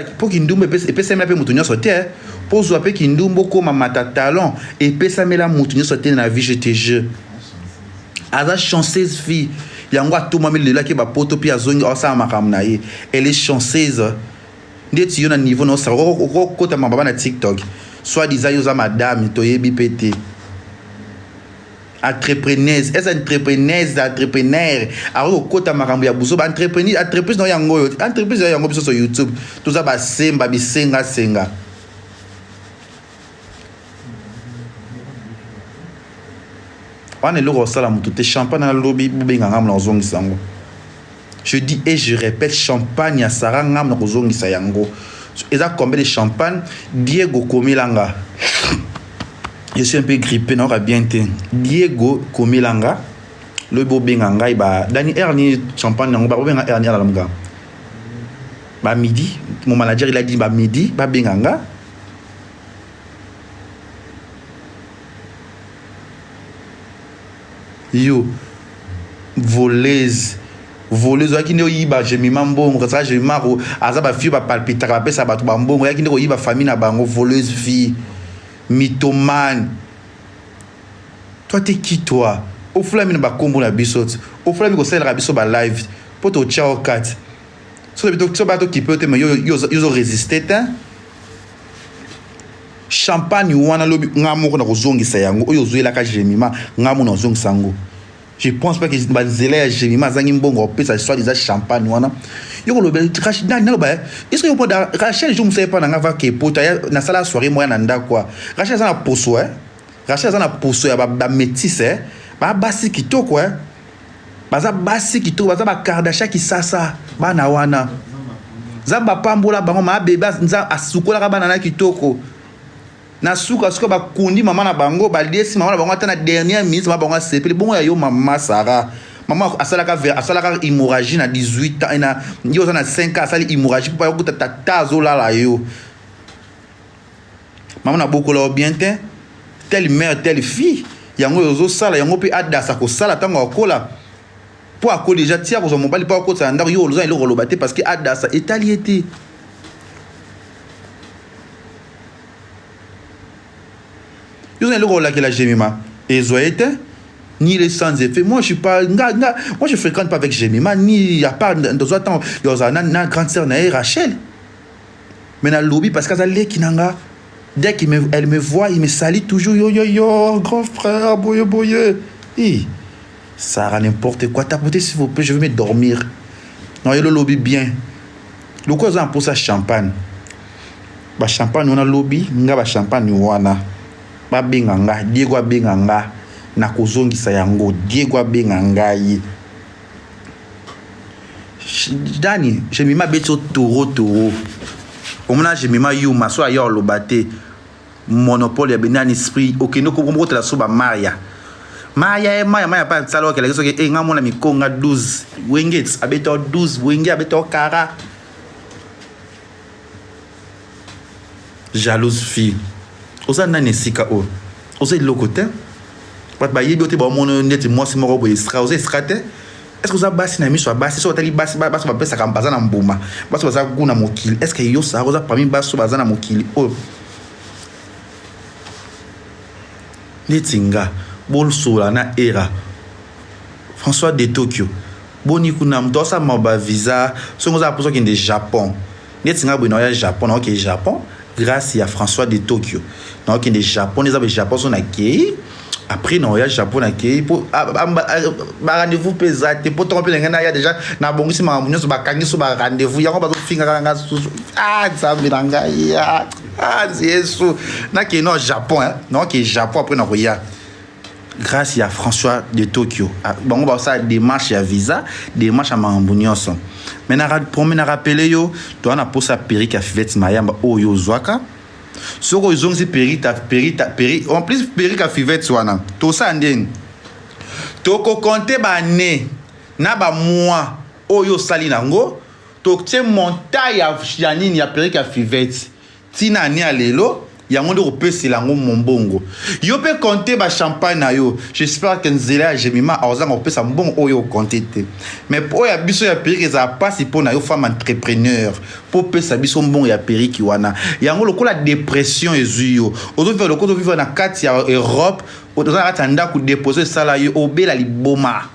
Mpo kindumba epesamela mpe moto nyonso te. Mpo ozwa mpe kindumba okoma mata talon epesamela moto nyonso te na vie, je te jure. Aza chanceuse fille. Yango atomami lelo ake bapoto mpe azongi asala makambo na ye. Elle est chanceuse. Ndeti yo na niveau na osala okokota mababa na TikTok. Soit disant yo oza madame toyebi mpe te. Entrepreneuse, eza entrepreneuse, entrepreneur. Akoki kokota makambo ya buzoba entrepreneur, entreprise na yango oyo, entreprise na yango biso sur YouTube. Toza basemba bisenga senga. Wana eloko osala moto te champagne na lobi bobenga ngambo na kozongisa yango. Je dis et je répète, champagne ya Sarah ngambo na kozongisa yango. Eza combien de champagne? Diego komelanga. Je suis un peu grippé, nayoka bien te. Diego komelanga. Lobi bobenga ngai ba Dani Erni champagne yango ba bobenga Erni alamuka. Ba midi, mon manager il a dit ba midi ba benga nga. Yo voleuse voleuse oyaki nde oyiba Jemima mbongo kasaka Jemima aza ba fille bapalpitaka bapesa bato ba mbongo oyaki nde koyiba famille na bango voleuse fille mythomane toi t'es qui toi ofulami na bakombo na biso ti ofulami kosalelaka biso ba live mpo totya yo kati soki ba tokipe yo te mais yo ozo resiste te. Champagne wana lobi nga moko na kozongisa yango oyo ozuelaka Jemima nga moko na kozongisa yango. Je pense pas que ba nzela ya Jemima azangi mbongo opesa soit disant champagne wana. Yo koloba nani naloba est-ce que yo poda Rachel jour musa epa na nga va ke pota ya na sala soirée moya na ndako. Rachel aza na poso eh. Rachel aza na poso ya ba, ba métisse eh. Ba basi kitoko eh. Baza basi kitoko baza ba Kardashian kisasa bana wana. Nzambe apambola bango ma bebe nzambe asukolaka bana na kitoko. Na suka suka bakundi mama na bango baliesi mama na bango ata na dernière minute mama bango asepeli bongo ya yo mama Sarah. Mama asalaka asalaka hémorragie na 18 ans na yo oza na 5 ans asali hémorragie mpo bayokuta tata azolala yo. Mama na bokola yo bien te. Telle mère telle fille yango oyo ozosala yango mpe adasa kosala ntango akola mpo akoli deja tia kozwa mobali mpo akotisa na ndako yo oza eloko oloba te parce que adasa etali ye te. Yo oza eloko olakela Jemima ezwa ye te ni les sans effet. Moi je suis pas nga, nga, moi je fréquente pas avec Jemima ni à part ndozwa ntango yozala na, na grande sœur na ye Rachel. Mais na lobi parce que aza leki na nga. Dès qu'elle me, elle me voit, il me salue toujours. Yo, yo, yo, grand frère, boye, boye. Hi. Sarah, n'importe quoi. Tapotez, s'il vous plaît, je veux me dormir. Non, il le lobby bien. Le quoi, un pour ça champagne. Ba champagne, on a lobby. Nga ba champagne, wana. Ba benga nga. Diego abenga nga. Nakozongisa yango. Diego abenga ngai. Dani, Jemima abeti yo toro toro. Omona Jemima yuma so aya oloba te. Monopole ya benani esprit okende okotela so ba Maria. Maria e Maria Maria pa sala okelaki soki e nga mona mikonga 12 wenge abeta 12 wenge abeta kara. Jalouse fille. Oza nani esika oyo? Oza eloko te. Bato bayebi yo te baomona yo neti mwasi moko boye extra. Oza extra te. Est-ce que oza basi na miso ya basi? Soki otali basi, basi bapesaka baza na mbuma. Basi baza goût na mokili. Est-ce que yo Sarah oza parmi basi oyo baza na mokili oyo? Neti nga bolsola na era François de Tokyo boni kuna moto asala ba visa soki oza na mposa okende Japon neti nga boye naoya Japon naokende Japon grâce ya François de Tokyo naokende Japon eza boye Japon so nakei après naoya Japon nakei mpo ba rendez-vous mpe eza te mpo ntongo mpe na ngai naya déjà nabongisi makambo nyonso bakangi so ba rendez-vous yango bazofingaka nga susu ah nzambe na ngai ah yesu nakei no Japon naokende Japon après nakoya grâce ya François de Tokyo bango basala démarche ya visa démarche ya makambo nyonso mais na promets na rappeler yo toza na posa perruque ya Fivette Mayamba oyo ozwaka soki ozongisi perruque perruque perruque en plus perruque ya Fivette wana tosala ndeni tokokonte baane na bamois oyo osali nango totie montant ya nini ya perruque ya Fivette ntina ane ya lelo. Yango nde okopesela yango mombongo. Yo mpe compte ba champagne na yo. J'espère que nzela ya Jemima akozanga kopesa mbongo oyo ocompte te. Mais oyo ya biso ya perruque ezala pasi mpo na yo femme entrepreneur mpo opesa biso mbongo ya perruque wana. Yango lokola depression ezwi yo. Ozo vivre lokola ozo vivre na kati ya Europe, oza na kati ya ndako depression esala yo obela liboma.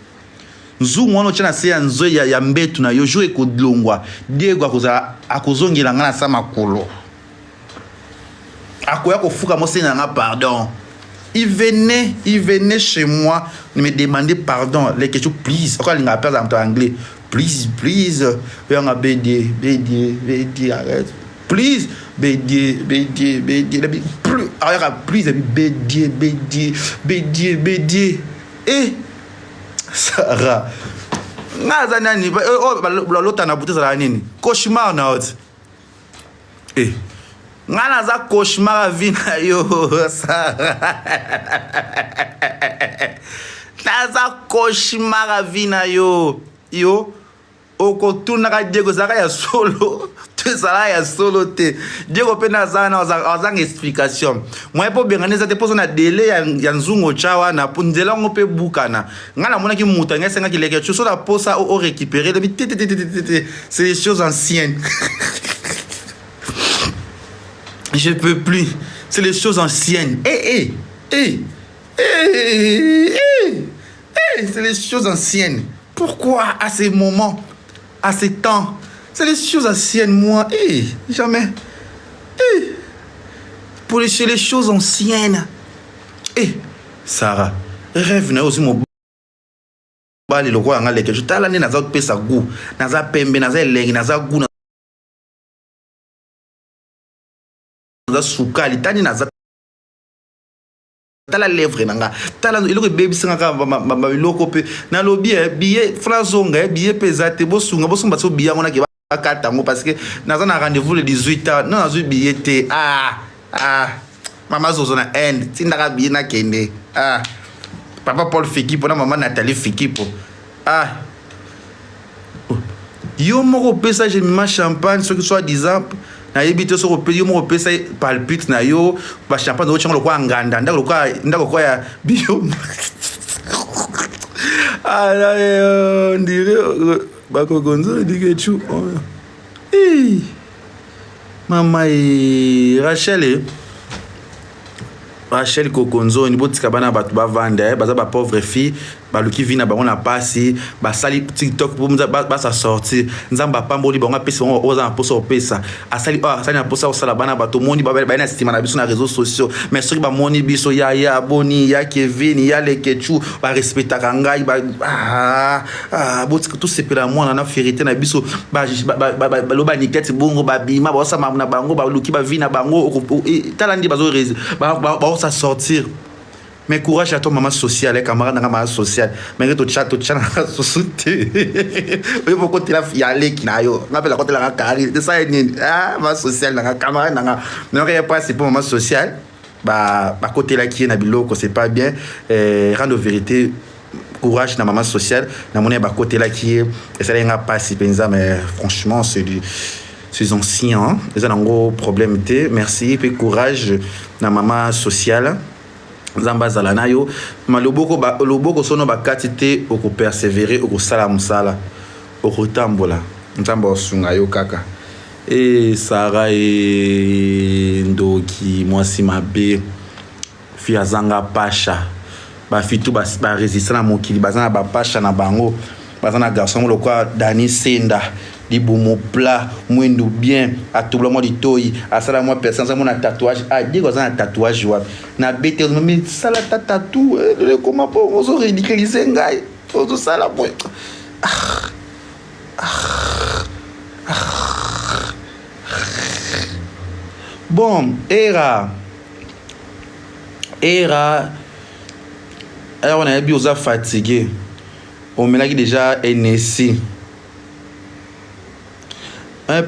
Nzungu wana otya na se ya nzwe ya, ya mbetu na yo jour ekolongwa Diego akozala akozongela nga na sa makolo. Akoya kofuka mosenga nga pardon. Il venait chez moi me demander pardon. Les questions, please. Encore linga père en anglais. Please, please. Oyanga BD, BD, BD, arrête. Please, BD, BD, BD. Plus, ayaka please, BD, BD, BD, BD. Eh, Sarah. Nga aza nani? Oh, balota na butu ezalaka nini? Cauchemar na oti. Eh. Nga naza cauchemar ya vie na yo naza cauchemar ya vie na yo yo okotunaka Diego ezalaka ya solo to ezalaka ya solo te Diego mpe naza wana azanga explication moyen mpo obengana eza te mpo oza na dele ya, ya nzungu otya wana mpo nzela yango mpe ebukana ngai namonaki moto angai esengaki leke so na posa o récupérer lobi te te te te te te c'est des choses anciennes. Je peux plus, c'est les choses anciennes. Eh eh eh eh eh eh, c'est les choses anciennes. Pourquoi à ces moments, à ces temps? C'est les choses anciennes, moi. Eh, jamais. Eh, pour les, les choses anciennes. Eh, Sarah, rêve na yo ozwi mobali lokola nga leke. Tala nde naza kopesa goût. Naza pembe, naza elengi, naza goût, naza sukali. Tani naza tala lèvre na nga, tala eloko ebebisi nga kaka biloko mpe nalobi eh, billet fona zonga eh, billet mpe eza te. Bosunga, bosomba so billet yango nake bakata yango parce que naza na rendez-vous le 18 ans. Non, nazwi billet te. Ah ah, mama zozo na Inde, tindaka billet nakende. Ah, papa Paul Fikipo na mama Nathalie Fikipo. Ah, yo moko opesa Jemima champagne soki soit disant nayebi te soki yo moko opesa palpite na yo bachampagne otiango lokola nganda ndako lokola ndako lokola ya bio. Ah, ndire bakokonzo dikechu. Mama e Rachel, e Rachel Kokonzoni, botika bana bato bavanda, eh, baza ba pauvre fille, baluki vie na bango na pasi, basali TikTok po basa sortir. Nzambe apamboli bango, apesi bango oyo aza na mposa kopesa. Asali oyo asali na mposa kosala. Bana bato omoni baye na nsima na biso na réseaux sociaux, mais soki bamoni biso ya ya boni ya Kevin ya Lekechu, barespectaka ngai ba, ah, ah, botika tosepela mwana na fierté na biso. Baloba niketi bongo, babima baosala na bango, baluki bavie na bango. Tala nde baosa sortir. Mais courage à toi, maman sociale, eh, camarade nanga mama sociale. Mais totya totya na susu te oyo bokotela ya leki na yo, nga mpe nakotelaka kari esala nini? Ah, mama sociale nanga, camarade nanga, nayoka ye mpasi mpo mama sociale bakotelaki ye na biloko, c'est pas bien. Eh, rendre vérité, courage na mama sociale. Namoni ye bakotelaki ye, esalaki nga mpasi mpenza. Mais franchement, c'est du ces anciens, eza nango problème te. Merci mpe courage na mama sociale, Nzambe azala na yo. Ma loboko ba, loboko sono bakati te, okopersévérer, okosala mosala, okotambola, Nzambe akosunga yo kaka. E Sara e ndoki, mwasi mabe, fi azanga pasha. Bafitu baresiste na mokili, baza na bapasha na bango, baza na garçon lokola Dani Senda, libumu plat, mwindu bien, atubula mwa litoi, asala mwa personne, aza mona tatouage. Ah, Diego aza na tatouage wapi? Na bete me sala ta tatou ekoma mpo ozo ridiculiser ngai, ozosala boye. Ah, ah, ah. Bon, era era awa nayebi oza fatigué, omelaki déjà NSC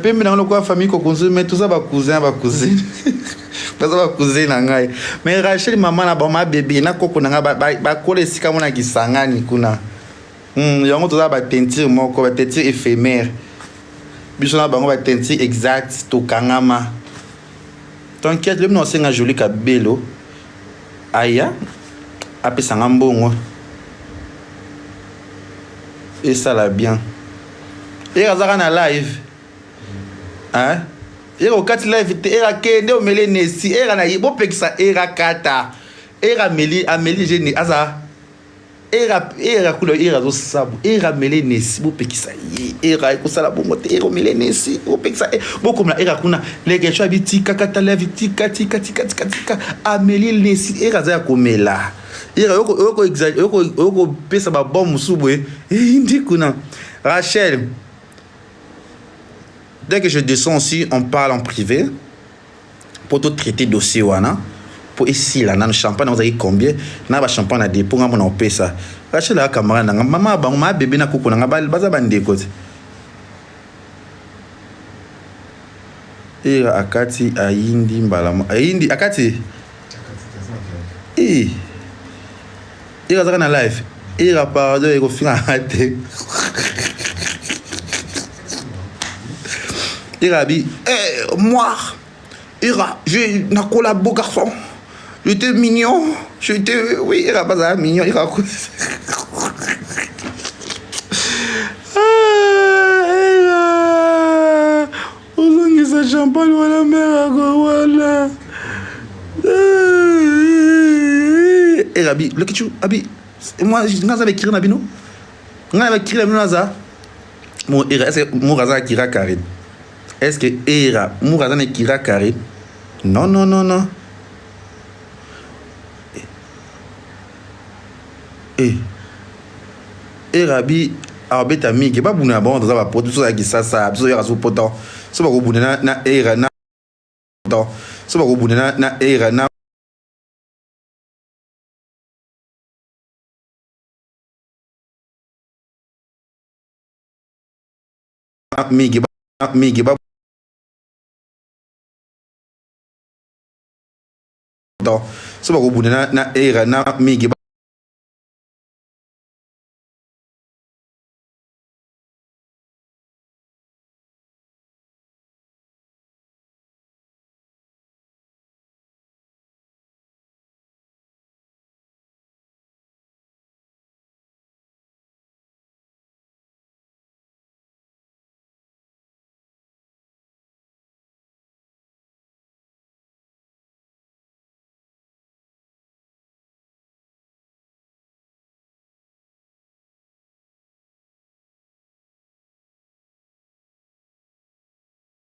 pembe nango lokola famille Kokonzo, mais toza bacousin, bacousine, baza bacousin na ngai. Mais Rachel, mama na bango mabebe na koko na ngai bakola esika mona Kisangani kuna. Yango toza bateinture moko, bateinture éphémère. Biso na bango bateinture exact, tokangama. T'inquiète, lobi na osenga Jolie Kabelo aya apesa nga mbongo esala bien. Era azaka na live. Hein? Era okati live te, era kende omele nesi, era na ye bopekisa era kata. Era ameli ameli je aza Era era kuna era azosabu era mele nesi bopekisa ye era ekosala bongo te era omele nesi bopekisa ye bokomela era kuna lekesho abi tika kata levi tika tika tika tika tika ameli nesi era aza ya komela era oyokopesa babon mosusu boye eyindi kuna Rachel dès que je descends aussi on parle en privé po to traiter dossier wana po esila nanu champagne yango ezalaki combien na ba champagne na depot nga mona opesa Rachel aka camarade na nga mama bango ma bebe na koko na nga baza ba ndeko te era akati ayindi mbala ayindi akati eh era azaka na live era pardon ekofinga te era abi eh, moi Era, je nakola beau garçon. J'étais mignon. J'étais oui, era bazala mignon, era. Ah, era. Ozongisa champagne wana mère ako wana. Era bi, lokichu abi moi nga za bekiri na bino. Nga na bekiri na bino naza. Mo era, est-ce que mo aza kira Karine? Est-ce que era mura aza na ekira carré? Non non non non. Eh. Era bi abeta mingi babuna na bango toza bapoto biso ya kisasa biso yaka so poto so bakobunda na, na era na so bakobunda na, na era na mingi mingi ba so bakobunda na, na era na mingi ba...